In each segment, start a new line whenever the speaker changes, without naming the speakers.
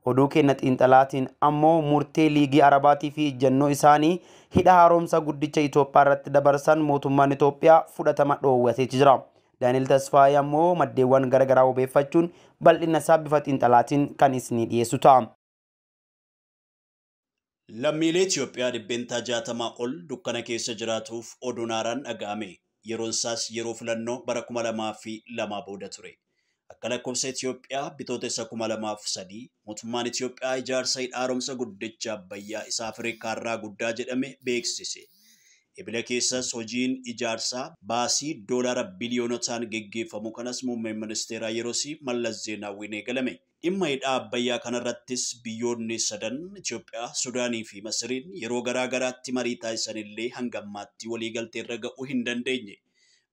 Oduu keenya xiinxalaatiin ammoo murtee Liigii Arabaatii fi ejjennoo isaanii hidha haaromsa guddicha Itoophiyaa irratti dabarsan mootummaan Itoophiyaa fudhatama dhoowwatee jira. Daani'el Tasfaayee ammoo maddeewwan garaagaraa wabeeffachuun bal'ina isaa bifa xiinxalaatiin kan isinii dhiyeessu ta'a.
Lammiilee Itoophiyaa 60% ol dukkana keessa jiraatuuf oduun haaraan dhaga'ame. Yeroon isaas yeroo filannoo bara 2002 booda ture. Akka lakkoofsa Itoophiyaa bitootessa 2003 mootummaan Itoophiyaa ijaarsa hidha haaromsa guddicha Abbayyaa isa Afrikaa irraa guddaa jedhame beeksise. Ebila keessas hojiin ijaarsaa baasii doolaara biliyoonotaan geggeeffamu kanas muummeen ministeeraa yerosii Mallas Zeenaawwiin eegalame. Dhimma hidha Abbayyaa kanarrattis biyyoonni sadan Itoophiyaa, Sudaanii fi Masiriin yeroo garaa garaatti marii taasisan illee hanga ammaatti waliigaltee irra ga'uu hin dandeenye.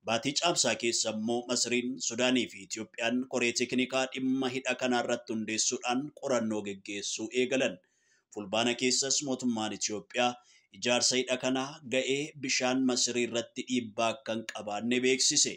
Baatii caamsaa keessa immoo Masiriin, Sudaanii fi Itoophiyaan koree teeknikaa dhimma hidha kanarratti hundeessuudhaan qorannoo geggeessuu eegalan. Fulbaana keessas mootummaan Itoophiyaa ijaarsa hidha kanaa ga'ee bishaan Masirii irratti dhiibbaa akka hin qabaanne beeksise.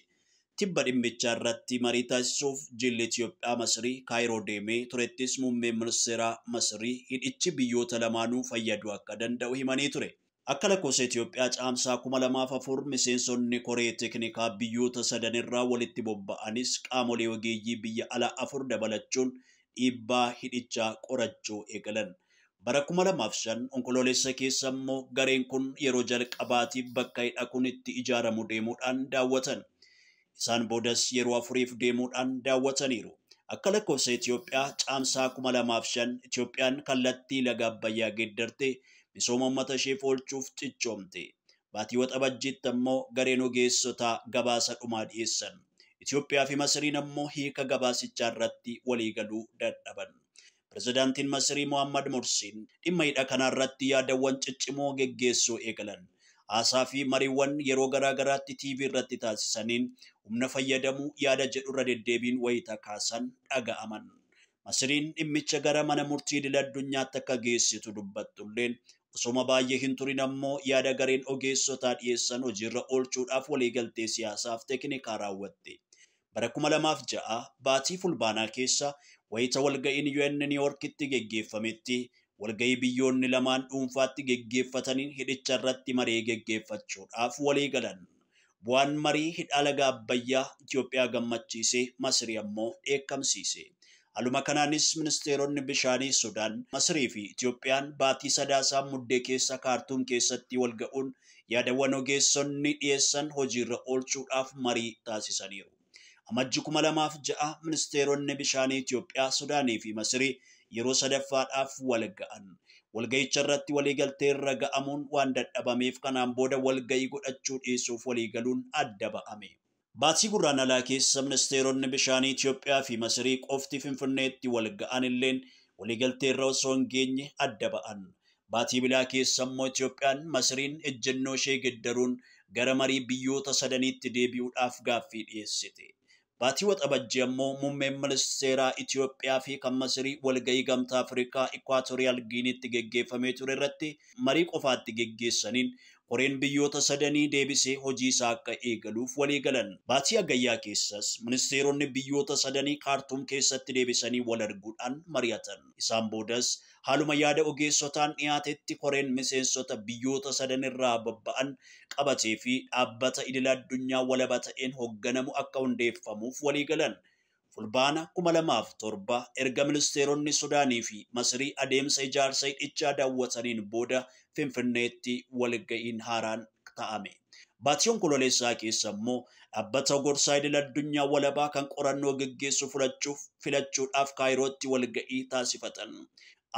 Tibba dhimmichaa irratti marii taasisuuf jilli Itoophiyaa Masirii Kaayiroo deemee turettis muummeen ministeeraa Masirii hidhichi biyyoota lamaanuu fayyaduu akka danda'u himanii ture. Akka lakkoofsa Itoophiyaa caamsaa 2004 miseensonni koree teeknikaa biyyoota sadanirraa walitti bobba'anis qaamolee ogeeyyii biyya alaa afur dabalachuun dhiibbaa hidhichaa qorachuu eegalan. Bara 2005 onkoloolessa keessa immoo gareen kun yeroo jalqabaatiif bakka hidha kun itti ijaaramu deemuudhaan daawwatan. Isaan boodas yeroo afuriif deemuudhaan daawwataniiru. Akka lakkoofsa Itoophiyaa caamsaa 2005 Itoophiyaan kallattii laga Abbayyaa geeddartee misooma uummata isheef oolchuuf cichoomte. Baatii Waxabajjiitti ammoo gareen ogeessotaa gabaasa dhumaa dhiyeessan. Itoophiyaa fi Masiriin ammoo hiika gabaasichaa irratti waliigaluu dadhaban. Pirezidaantiin Masirii Mohammad Mursiin dhimma hidha kanarratti yaadawwan ciccimoo geggeessuu eegalan. Haasaa fi mariiwwan yeroo garaa garaatti TV irratti taasisaniin humna fayyadamuu yaada jedhurra deddeebiin wayita kaasan dhaga'aman. Masiriin dhimmicha gara mana murtii idil addunyaatti akka geessitu dubbattulleen osoma baay'ee hin turin ammoo yaada gareen ogeessotaa dhiyeessan hojiirra oolchuudhaaf waliigaltee siyaasaaf teeknikaa raawwatte. Bara 2006 baatii fulbaanaa keessa wayita walga'iin UN New Yorkitti geggeeffametti walga'ii biyyoonni lamaan dhuunfaatti geggeeffataniin hidhicha irratti marii geggeeffachuudhaaf walii galan. Bu'aan marii hidha laga Abbayyaa Itoophiyaa gammachiisee Masirii ammoo dheekkamsiise. Haaluma kanaanis ministeeronni bishaanii Sudaan, Masirii fi Itoophiyaan baatii sadaasaa muddee keessa Kaartuum keessatti wal ga'uun yaadawwan ogeessonni dhiyeessan hojiirra oolchuudhaaf marii taasisaniiru. Amajji 2006 ministeeronni bishaanii Itoophiyaa, Sudaanii fi Masirii yeroo sadaffaadhaaf wal ga'an. Walga'icha irratti waliigaltee irra ga'amuun waan dadhabameef kanaan booda walga'ii godhachuu dhiisuuf waliigaluun adda ba'ame. Baatii gurraandhalaa keessa ministeeronni bishaanii Itoophiyaa fi Masirii qofti Finfinneetti wal ga'an illeen waliigaltee irra osoo hin geenye adda ba'an. Baatii bilaa keessa immoo Itoophiyaan Masiriin ejjennoo ishee geddaruun gara marii biyyoota sadaniitti deebi'uudhaaf gaaffii dhiyeessite. Baatii Waxabajjii ammoo muummeen ministeeraa Itoophiyaa fi kan Masirii walga'ii gamtaa Afrikaa Ikwaatooriyaal Giiniitti geggeeffamee ture irratti marii qofaatti geggeessaniin koreen biyyoota sadanii deebisee hojii isaa akka eegaluuf walii galan. Baatii Hagayyaa keessas ministeeronni biyyoota sadanii Kaartuum keessatti deebisanii wal arguudhaan mari'atan. Isaan boodas haaluma yaada ogeessotaan dhiyaatetti koreen miseensota biyyoota sadan irraa bobba'an qabatee fi dhaabbata idil addunyaa walaba ta'een hoogganamu akka hundeeffamuuf walii galan. Fulbaana 2007 erga ministeeronni Sudaanii fi Masirii adeemsa ijaarsa hidhichaa daawwataniin booda Finfinneetti walga'iin haaraan ta'ame. Baatii onkololeessaa keessa immoo dhaabbata gorsaa idil addunyaa walabaa kan qorannoo geggeessu filachuudhaaf Kaayirootti walga'ii taasifatan.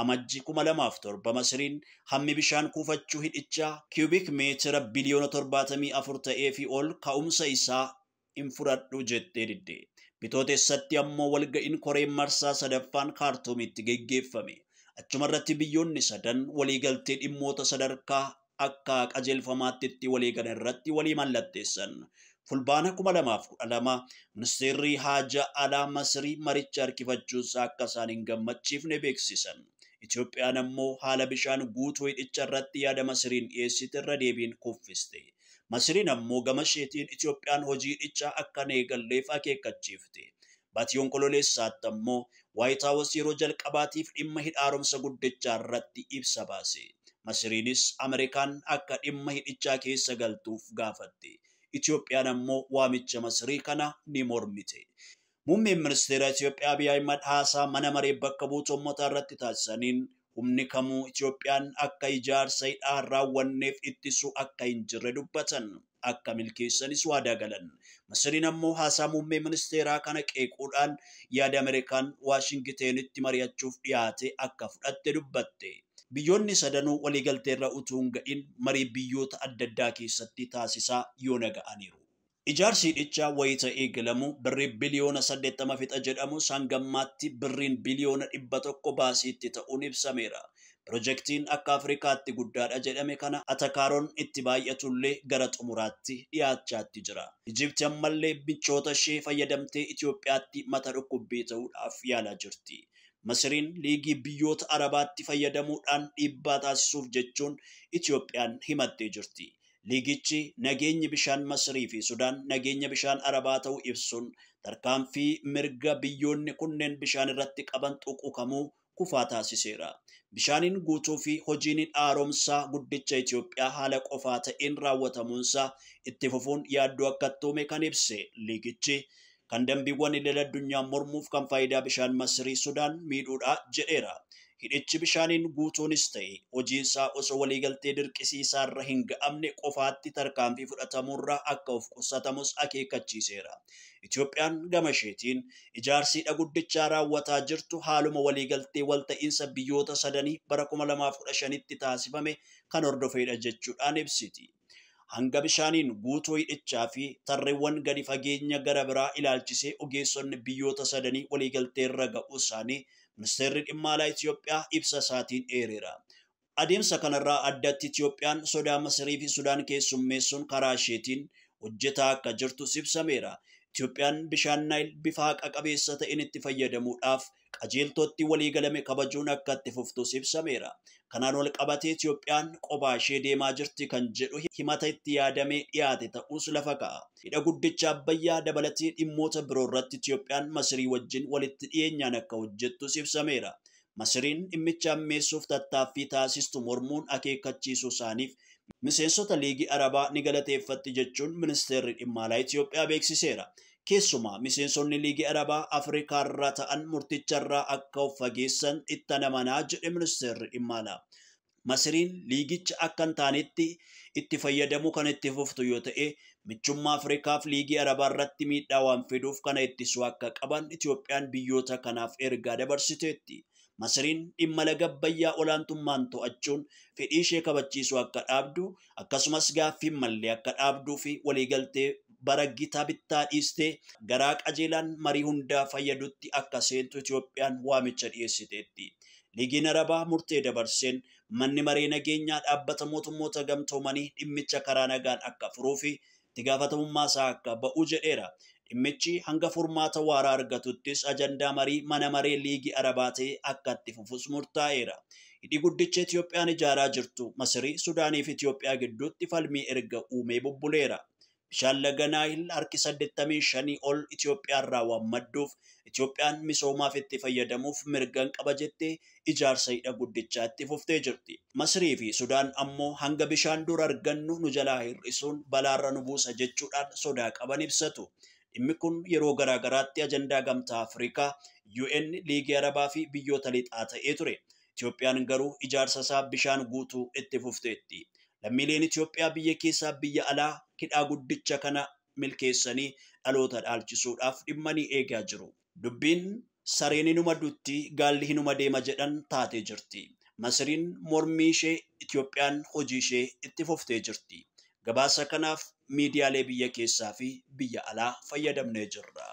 Amajji 2007 Masiriin hammi bishaan kuufachuu hidhichaa kiiyubik meetira biliyoona 74 ta'ee fi ol ka'umsa isaa hin fudhadhu jettee didde. Bitootessatti ammoo walga'iin koreen marsaa sadaffaan Kaartuumitti geggeeffame. Achuma irratti biyyoonni sadan waliigaltee dhimmoota sadarkaa akka qajeelfamaatti itti waliigalan irratti walii mallatteessan. Fulbaana 2012 ministeerri haajaa alaa Masirii maricha harkifachuunsaa akka isaan hin gammachiifne beeksisan. Itoophiyaan ammoo haala bishaan guutuu hidhicha irratti yaada Masiriin dhiyeessite irra deebiin kuffiste. Masiriin ammoo gama isheetiin Itoophiyaan hojii hidhichaa akka hin eegalleef akeekkachiifte. Baatii Onkololeessaatti ammoo Waayit Haawus yeroo jalqabaatiif dhimma hidha haaromsa guddichaa irratti ibsa baase. Masiriinis Ameerikaan akka dhimma hidhichaa keessa galtuuf gaafatte. Itoophiyaan ammoo waamicha Masirii kana ni mormite. Muummeen ministeera Itoophiyaa Abiy Ahimad haasaa mana maree bakka buutota uummataa irratti taasisaniin humni kamuu Itoophiyaan akka ijaarsa hidhaa raawwanneef ittisu akka hin jirre dubbatan. Akka milkeessanis waadaa galan. Masiriin ammoo haasaa muummee ministeeraa kana qeequudhaan yaada Ameerikaan Waashingitenitti mari'achuuf dhiyaate akka fudhatte dubbatte. Biyyoonni sadanuu waliigalteerra utuu hin ga'in marii biyyoota adda addaa keessatti taasisaa yoona ga'aniiru. Ijaarsi hidhichaa wayita eegalamu birrii biliyoona 80 fixa jedhamus hanga ammaatti birriin biliyoona 100 baasiitti ta'uun ibsameera. Pirojektiin akka Afrikaatti guddaadha jedhame kana atakaaroon itti baay'atullee gara xumuraatti dhiyaachaatti jira. Ijipti ammallee michoota ishee fayyadamtee Itoophiyaatti mata dhukkubbii ta'uudhaaf yaalaa jirti. Masiriin liigii biyyoota Arabaatti fayyadamuudhaan dhiibbaa taasisuuf jechuun Itoophiyaan himattee jirti. Liigichi nageenyi bishaan Masirii fi Sudaan nageenya bishaan Arabaa ta'uu ibsuun tarkaanfii mirga biyyoonni kunneen bishaan irratti qaban tuqukamuu kufaa taasiseera. Bishaaniin guutuu fi hojiin haaromsaa guddicha Itoophiyaa haala qofaa ta'een raawwatamuunsaa itti fufuun yaaddoo akka uume kan ibse liigichi kan dambiiwwan idil addunyaa mormuuf kan faayidaa bishaan Masirii Sudaan miidhuudha jedheera. Hidhichi bishaaniin guutuunis ta'e hojiinsaa osoo waliigaltee dirqisiisaarra hin ga'amne qofaatti tarkaanfii fudhatamuurraa akka of qusatamus akeekkachiiseera. Itoophiyaan gama isheetiin ijaarsi hidha guddichaa raawwataa jirtu haaluma waliigaltee walta'iinsa biyyoota sadanii bara 2015tti taasifame kan hordofedha jechuudhaan ibsiti. Hanga bishaaniin guutuu hidhichaa fi tarreewwan gadi fageenya gara biraa ilaalchisee ogeessonni biyyoota sadanii waliigalteerra ga'uu isaanii ministeerri dhimma alaa Itoophiyaa ibsa isaatiin eereera. Adeemsa kanarraa addatti Itoophiyaan sodaa Masirii fi Sudaan keessummeessuun karaa isheetiin hojjetaa akka jirtus ibsameera. Itoophiyaan bishaan Naayil bifa haqa qabeessa ta'een itti fayyadamuudhaaf qajeeltootti waliigalame kabajuun akka itti fuftus ibsameera. Kanaan wal qabatee Itoophiyaan kophaa ishee deemaa jirti kan jedhu himata itti yaadamee dhiyaate ta'us lafa ka'a. Hidha guddicha Abbayyaa dabalatee dhimmoota biroo irratti Itoophiyaan Masirii wajjin walitti dhiyeenyaan akka hojjettus ibsameera. Masiriin dhimmicha ammeessuuf tattaaffii taasistu mormuun akeekkachiisuu isaaniif miseensota liigii Arabaa ni galateeffatti jechuun ministeerri dhimma alaa Itoophiyaa beeksiseera. Keessumaa miseensonni liigii Arabaa Afrikaarraa ta'an murticharraa akka of fageessan itti amanaa jedhe ministeerri dhimma alaa. Masiriin liigicha akka hin taanetti itti fayyadamuu kan itti fuftu yoo ta'e michummaa Afrikaaf liigii Arabaa irratti miidhaa waan fiduuf kana ittisuu akka qaban Itoophiyaan biyyoota kanaaf ergaa dabarsiteetti. Masiriin dhimma laga Abbayyaa olaantummaan to'achuun fedhii ishee kabachiisuu akka dhaabdu akkasumas gaaffii mallee akka dhaabduu fi waliigaltee bara gitaa bittaa dhiistee garaa qajeelaan marii hundaa fayyadutti akka seentu Itoophiyaan waamicha dhiyeessiteetti. Liigiin Arabaa murtee dabarseen manni maree nageenyaa dhaabbata mootummoota gamtoomanii dhimmicha karaa nagaan akka furuu fi itti gaafatamummaa isaa akka ba'u jedheera. Dhimmichi hanga furmaata waaraa argatuttis ajandaa marii mana maree liigii Arabaa ta'e akka itti fufus murtaa'eera. Hidhi guddicha Itoophiyaan ijaaraa jirtu Masirii, Sudaanii fi Itoophiyaa gidduutti falmii erga uumee bubbuleera. Bishaan laga Naayil harki 85 ol Itoophiyaarraa waan madduuf Itoophiyaan misoomaaf itti fayyadamuuf mirgan qaba jettee ijaarsa hidha guddichaa itti fuftee jirti. Masirii fi Sudaan ammoo hanga bishaan dura argannu nu jalaa hir'isuun balaarra nu buusa jechuudhaan sodaa qaban ibsatu. Dhimmi kun yeroo garaagaraatti ajandaa gamtaa Afrikaa, UN, Liigii Arabaa fi biyyoota lixaa ta'ee ture. Itoophiyaan garuu ijaarsa isaa bishaan guutuu itti fufteetti. Lammiileen Itoophiyaa biyya keessaa biyya alaa hidhaa guddicha kana milkeessanii dhaloota dhaalchisuudhaaf dhimmanii eegaa jiru. Dubbiin sareen hinuma dutti gaalli hinuma deema jedhan taatee jirti. Masiriin mormii ishee Itoophiyaan hojii ishee itti fuftee jirti. Gabaasa kanaaf miidiyaalee biyya keessaa fi biyya alaa fayyadamnee jirra.